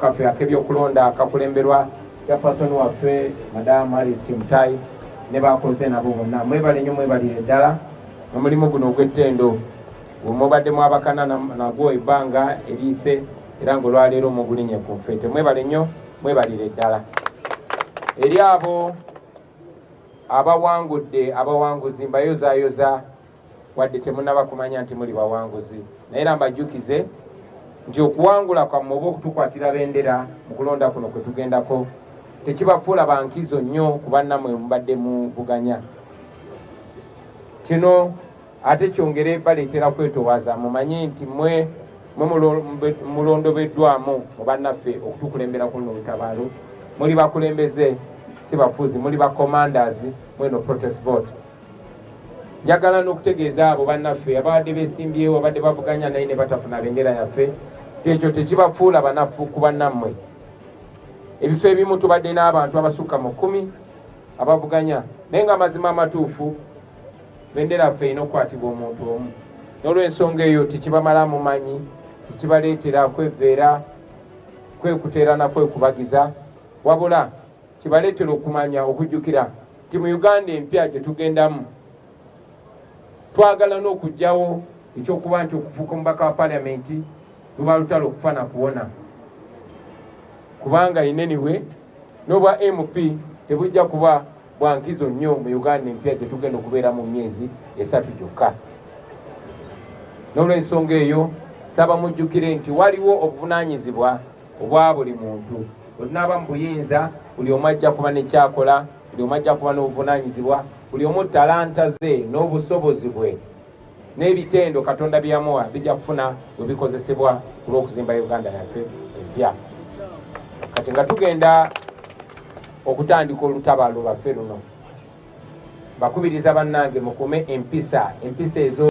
Kaffe ak'ebyokulonda akakulemberwa chairperson waffe, Madamu Harriet Mutayi, ne bakoze nabo bonna, mwebale nnyo, mwebalire ddala omulimu guno ogw'ettendo mubadde mwabakana nagwo ebbanga eriise, era nga olwaleero mugulinye ku nfeete. Mwebale nnyo, mwebalire ddala. Eri abo abawangudde, abawanguzi, mbayozaayoza wadde temunaba kumanya nti muli bawanguzi, naye era mbajjukize nti okuwangula kwammwe oba okutukwatira bendera mu kulonda kuno kwe tugendako tekibafuula bankizo nnyo ku bannammwe mubadde muvuganya. Kino ate kyongere baleetera kwetowaaza. Mumanye nti mmwe mulondobeddwamu mu bannaffe okutukulembera ku luno olutabaalo. Muli bakulembeze, si bafuzi, muli ba commanders mweno protest vote. Njagala n'okutegeeza abo bannaffe ababadde beesimbyewo, abadde bavuganya naye ne batafuna bendera yaffe, tekyo tekibafuula banafu ku bannammwe. Ebifo ebimu tubadde n'abantu abasukka mu 10 abavuganya, naye nga amazima amatuufu bendera yaffe erina okukwatibwa omuntu omu. N'olwensonga eyo tekibamala mumanyi, tekibaleetera kweveera, kwekuteera na kwekubagiza, wabula kibaleetera okumanya, okujjukira nti mu Uganda empya gye tugendamu twagala n'okuggyawo ekyokuba nti okufuuka omubaka wa paliamenti luba lutalo okufa na kuwona, kubanga ineniwe n'obwa MP tebujja kuba bwankizo nnyo mu Uganda empya gye tugenda okubeera mu myezi 3 gyokka. N'olwensonga eyo saba mujjukire nti waliwo obuvunaanyizibwa obwa buli muntu. Bwe tunaaba mu buyinza, buli omu ajja kuba nekyakola, buli omu ajja kuba n'obuvunaanyizibwa, buli omu talanta ze n'obusobozi bwe n'ebitendo Katonda bye yamuwa bijja kufuna bwe bikozesebwa ku lw'okuzimba Uganda yaffe empya. Kati nga tugenda okutandika olutabaalo lwaffe luno, bakubiriza bannange mukume empisa, empisa ezo.